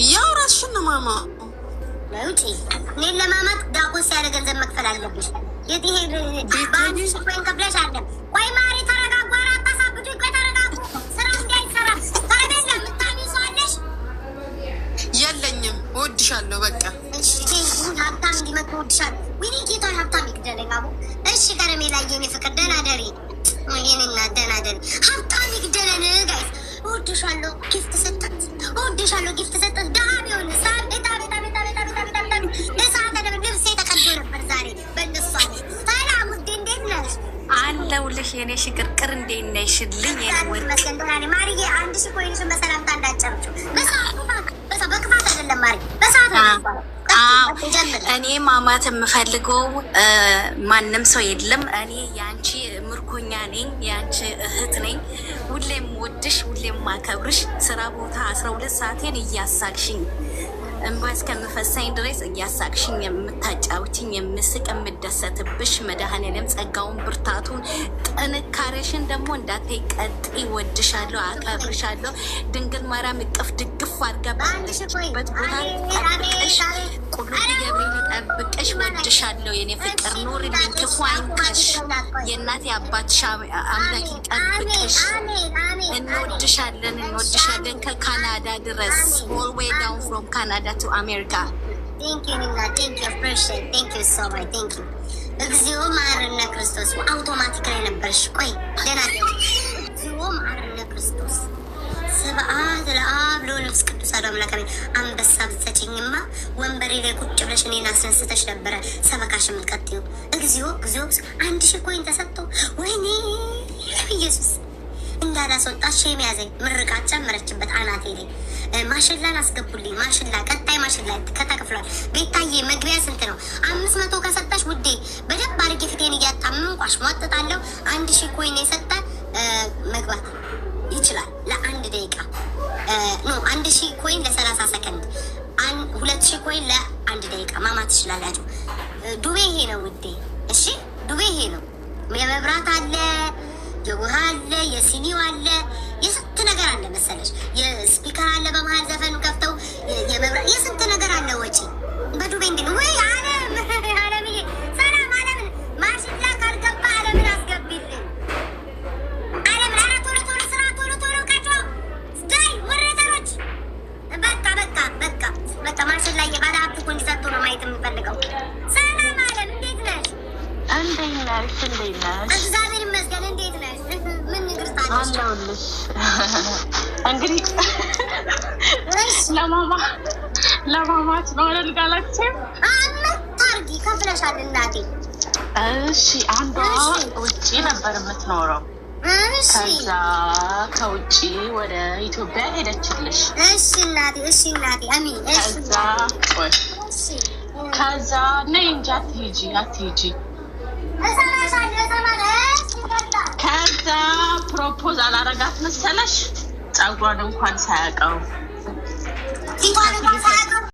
ያው ራስሽን ነው ማማ። ውጪ። እኔን ለማማት ዳጎስ ያለ ገንዘብ መክፈል አለብሽ። የት ይሄ በአንድ ሺህ coin ከፍለሽ አለም። ቆይ ማሪ ተረጋጉ። ኧረ አታሳብዱኝ። ቆይ ተረጋጉ። ስራ እንዲህ አይሰራም። ከረሜላ የምታሚው ሰው አለሽ? የለኝም። እወድሻለሁ። በቃ። እሺ፣ ሀብታም እንዲመጡ እወድሻለሁ። ወይኔ ጌታ፣ ሀብታም ይግደለኝ አቦ። እሺ ከረሜላ የኔ ፍቅር ደህና ደሪ። የኔ እናት ደህና ደሪ። ሀብታም ይግደለን guys። እወድሻለሁ። Gift ሰጣት። እወድሻለሁ። Gift ሰጣት። ደሃ ቢሆን አቤት አቤት አቤት አቤት አቤት አቤት አቤት። ለሰዓት ልብሴ ተቀዶ ነበር ዛሬ በእነሱ አለ። ሰላም ውዴ፣ እንዴት ነሽ? አለሁልሽ የኔ ሽቅርቅር፣ እንዴት ነሽልኝ? የኔ ወርቅ። ይመስገን ደህና ነኝ። ማርዬ፣ 1000 coin ሽን በሰላምታ እንዳትጨርጪው። በሰዓት፣ በክፋት አይደለም ማርዬ፣ በሰዓት ነው የሚባለው። እኔ ማማት የምፈልገው ማንም ሰው የለም። እኔ የአንቺ ምርኮኛ ነኝ፣ የአንቺ እህት ነኝ። ሁሌም ወድሽ፣ ሁሌም ማከብርሽ። ስራ ቦታ 12 ሰዓቴን እያሳቅሽኝ፣ እንባ እስከምፈሳኝ ድረስ እያሳቅሽኝ የምታጫውችኝ፣ የምስቅ የምደሰትብሽ፣ መድኃኔዓለም ጸጋውን፣ ብርታቱን፣ ጥንካሬሽን ደግሞ እንዳታይ ቀጥይ። ወድሻለሁ፣ አከብርሻለሁ። ድንግል ማርያም እቅፍ ድግፍ አድርጋ ባለችበት ቦታ ጠብቅሽ፣ ቁልቢ ገብርኤል ጠብቅሽ። ወድሻለሁ የኔ ፍቅር፣ ኑሪልኝ፣ ክፉ አይንካሽ። የእናቴ አባትሽ አምላክ ይጠብቅሽ። እንወድሻለን፣ እንወድሻለን ከካናዳ ድረስ፣ all way down from Canada to America። Thank you ኒና፣ thank you, appreciate, thank you so much, thank you። እግዚኦ መሐረነ ክርስቶስ። አውቶማቲክ ላይ ነበርሽ። ቆይ ደህና። እግዚኦ መሐረነ ክርስቶስ። ስብሐት ለአብ ለወልድ ለመንፈስ ቅዱስ አሐዱ አምላክ አሜን። አንበሳ ብትሰጪኝማ ወንበሬ ላይ ቁጭ ብለሽ እኔን አስነስተሽ ነበረ ሰበካሽ የምትቀጥይው። እግዚኦ እግዚኦ! 1000 coin ተሰጥቶ፣ ወይኔ ኢየሱስ፣ እንዳላስወጣት shame ያዘኝ። ምርቃት ጨመረችበት አናቴ ላይ። ማሽላን አስገቡልኝ። ማሽላ ቀጣይ ማሽላ ከተከፍሏል። ቤታዬ መግቢያ ስንት ነው? 500 ከሰጠሽ ውዴ በደንብ አድርጌ ፊቴን እያጣመምኩ አሽሟጥጣለሁ። 1000 coin የሰጠ መግባት ይችላል ለአንድ ደቂቃ። No፣ 1000 coin ለ30 ሰከንድ፣ 2000 coin ለአንድ ደቂቃ ማማት ትችላላችሁ። ዱቤ ይሄ ነው ውዴ። እሺ ዱቤ ይሄ ነው። የመብራት አለ፣ የውሃ አለ፣ የሲኒው አለ፣ የስንት ነገር አለ መሰለሽ። የ speaker አለ፣ በመሀል ዘፈን ከፍተው የመብራት የስንት ነገር አለ ወጪ። በዱቤ እንዲ ወይ አለም አለምዬ፣ ሰላም አለምን። ማሽላ ካልገባ አለምን አስገቢልን። አለምን፣ ኧረ ቶሎ ቶሎ ስራ፣ ቶሎ ቶሎ ቀጮ ዳይ ወረተሮች። በቃ በቃ በቃ በቃ። ማሽላ የባለ ሀብት እኮ እንዲሰጡ ነው ማየት የምፈልገው። ሰላም አለም፣ እንዴት ነሽ? እንዴት ነሽ? እንዴት ነሽ? እግዚአብሔር ይመስገን። እንዴት ነሽ? ምን ንግር ታለሽ? አለሁልሽ። እንግዲህ ለማማት ነው አይደል? ጋላክሲ። አምታርጊ ከፍለሻል እናቴ። እሺ፣ አንዷ ውጪ ነበር የምትኖረው። ከዛ ከውጪ ወደ ኢትዮጵያ ሄደችልሽ። እሺ እናቴ፣ እሺ እናቴ፣ አሚን። እሺ። ከዛ ቆይ፣ ከዛ ነይ እንጂ አትሂጂ፣ አትሂጂ። እሰማሻለሁ፣ እሰማለሁ። እሺ ከዛ? ከዛ propose አላረጋት መሰለሽ፣ ጸጉሯን እንኳን ሳያውቀው። ፊቷን እንኳን ሳያውቀው?